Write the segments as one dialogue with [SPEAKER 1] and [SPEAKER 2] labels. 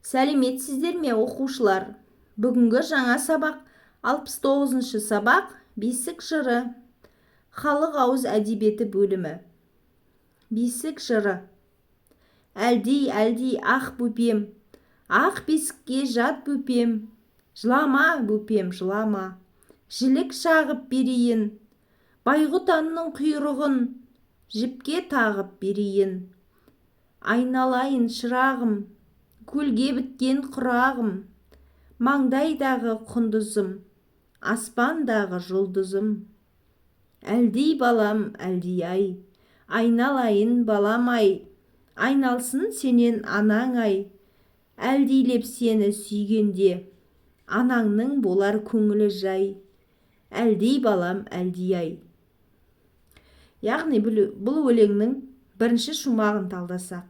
[SPEAKER 1] Сәлеметсіздер ме, оқушылар? Бүгінгі жаңа сабақ 69-шы сабақ Бесік жыры. Халық ауыз әдебиеті бөлімі. Бесік жыры. Әлди, әлди, ақ бөпем, ақ бесікке жат бөпем, жылама бөпем, жылама, жілік шағып берейін, байғұтанның құйрығын жіпке тағып берейін. Айналайын шырағым, көлге біткен құрағым, маңдайдағы құндызым, аспандағы жұлдызым. Әлди балам, әлди-ай, айналайын балам-ай, айналсын сенен анаң-ай, әлдилеп сені сүйгенде, анаңның болар көңілі жай. Әлди балам, әлди-ай. Яғни бұл өлеңнің бірінші шумағын талдасақ.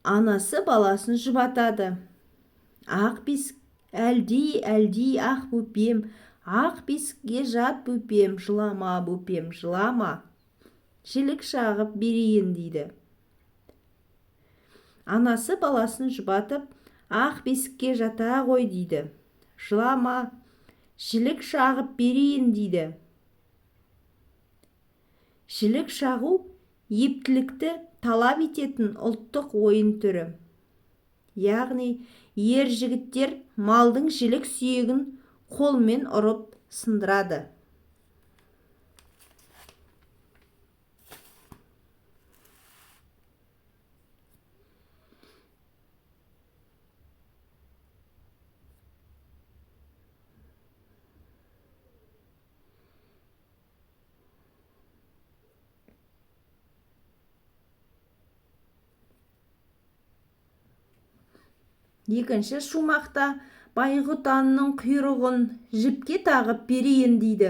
[SPEAKER 1] Анасы баласын жұбатады. Ақ бесік, әлди, әлди, ақ бөпем, ақ бесікке жат бөпем, жылама бөпем, жылама, жілік шағып берейін дейді. Анасы баласын жұбатып, ақ бесікке жата ғой дейді. Жылама, жілік шағып берейін дейді. Жілік шағу ептілікті талап ететін ұлттық ойын түрі. Яғни, ер жігіттер малдың жілік сүйегін қолмен ұрып сындырады. Екінші шумақта байғұтанның құйрығын жіпке тағып берейін дейді.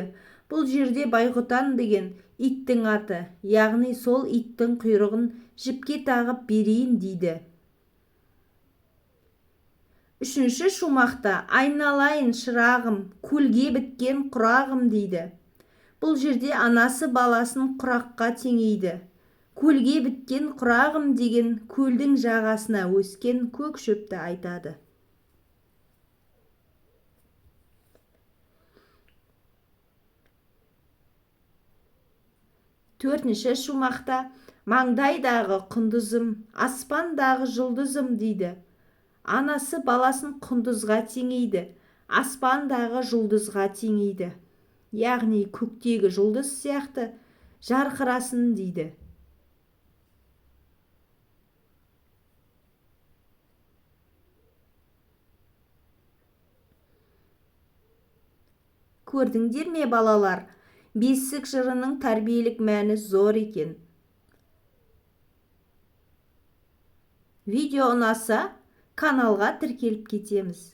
[SPEAKER 1] Бұл жерде байғұтан деген иттің аты, яғни сол иттің құйрығын жіпке тағып берейін дейді. Үшінші шумақта айналайын шырағым, көлге біткен құрағым дейді. Бұл жерде анасы баласын құраққа теңейді. Көлге біткен құрағым деген көлдің жағасына өскен көк шөпті айтады. Төртінші шумақта маңдайдағы құндызым, аспандағы жұлдызым дейді. Анасы баласын құндызға теңейді, аспандағы жұлдызға теңейді. Яғни көктегі жұлдыз сияқты жарқырасын дейді. Көрдіңдер ме, балалар? Бесік жырының тәрбиелік мәні зор екен. Видео ұнаса, каналға тіркеліп кетеміз.